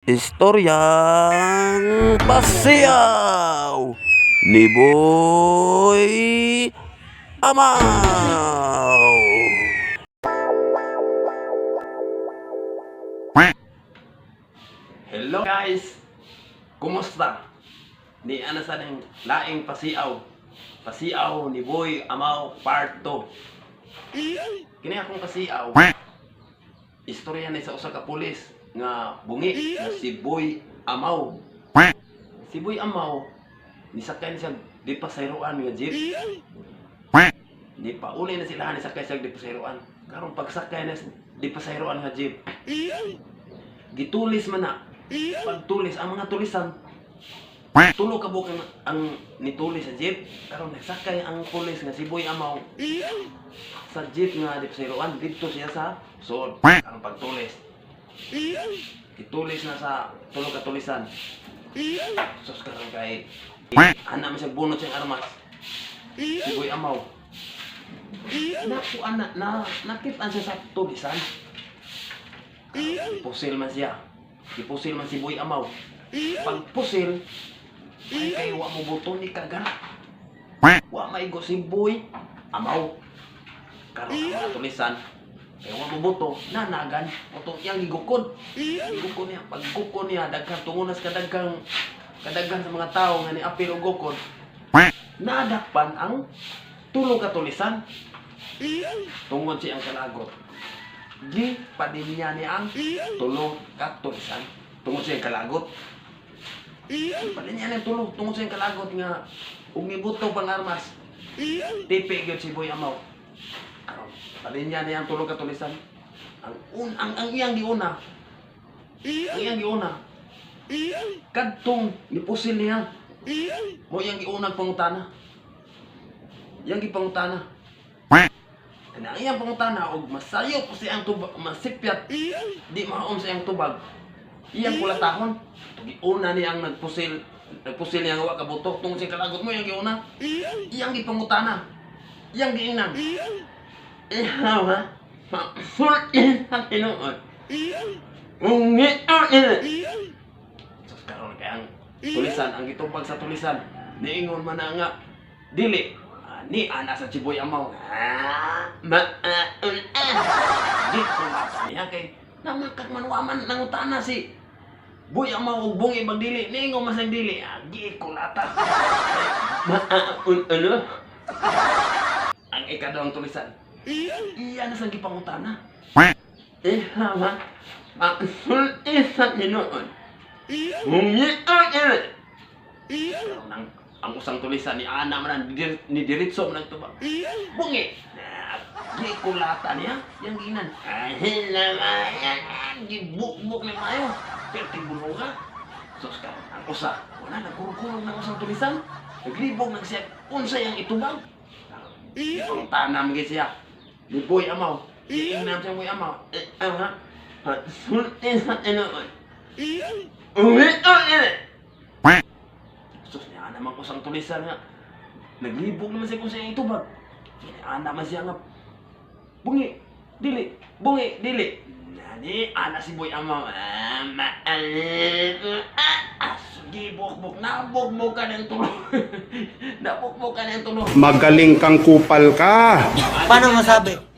Istoryang Pasiyaw ni Boy Amaw. Hello guys! Kumusta? Ni ana sa ning laing pasiaw. Pasiaw ni Boy Amaw Part 2. Kini akong pasiaw. Istorya ni sa usa ka pulis nga bungi nga si Boy Amaw. Si Boy Amaw nisakay ni siya di pasayroan nga jeep. Ni pauli na sila ni sakay siya di pasayroan. Karon pagsakay na di pasayroan nga jeep. Gitulis man na. Pagtulis ang mga tulisan, tulo ka buok ang nitulis sa jeep. Karon nagsakay ang pulis nga si Boy Amaw sa jeep nga di pasayroan didto siya sa sod. Karon pagtulis, gitulis na sa tulo ka tulisan. Sus, karon kay ana man siya bunot siyang armas. Si Boy Amaw. Naku ana na nakit-an siya sa tulisan. Pusil man siya. Gipusil man si Boy Amaw. Pag pusil, ay kay wa mo buto ni kagara. Wa maigo si Boy Amaw. Karon ang mga tulisan, kay wa mo buto, nanagan. Otong iyang gigukod. Gigukod niya. Paggukod niya, daghan tungunas kadaghan kadaghan sa mga tao nga niapil og gukod. Nadakpan ang tulo ka tulisan. Tungod siyang kalagot. Gi padinya niya ang tulo ka tulisan. Tungod siyang kalagot. Padinya niya ang tulo tungod siyang kalagot nga ug nibuto pang armas. Tipi gyud si Boy Amaw. Karon, padinya niya ang tulo ka tulisan. Ang un ang iyang giuna. Ang iyang giuna. Kadtong nipusil niya. Mo iyang giunang pangutana. Iyang gipangutana. Ana ang iyang pangutana og masayop sa iyang tubag, masipyat, di maom sa iyang tubag. Iyang kulatahon. Giuna niya ang nagpusil, nagpusil niya nga wa kabuto tungod sa kalagot mo iyang giuna. Iyang gipangutana. Iyang giingnan. Ihaw ha? Masulti sa tinuod. Ungit ini. Sus, karon kay ang tulisan, ang gitubag sa tulisan, niingon man na nga dili. Ah, ni ana sa si Boy Amaw. Ah, ma ah, un, ah. Di kulata niya kay namakak man wa man nangutana si Boy Amaw og bungi bag dili, niingon man sa dili. Ah, gi kulata. Ma ah, un, ano? Ang ikaduhang tulisan. Iya na sa gipangutana. Eh, ha, masulti sa tinuod. Ungit ini. Karon ang usang tulisan ni ana man ni diretso man ang tubag. Bungi. Na gi kulata niya, yang ginan. Ay naman, gibukbuk ni maayo. Pero tibulong ka. Sus ka, ang usa, wala nagkurog-kurog ng usang tulisan. Naglibog nag siya, unsa yang itubag. Pangutana man gyud siya. Ni Boy Amaw. Giingnan siya Boy Amaw. Eh, ah, ha? Sulti sa tinuod. Ungit ini. Sus, niya naman usang tulisan nga. Naglibog naman siya kung sa iyang itubag. Sus, niya naman siya nga. Bungi, dili, bungi, dili. Nani, ana si Boy Amaw. Ah, maalit. Ah, ah, sige, bukbuk. Nabukbuk ka ng tulo. Nabukbuk ka ng tulo. Magaling kang kupal ka. Paano masabi?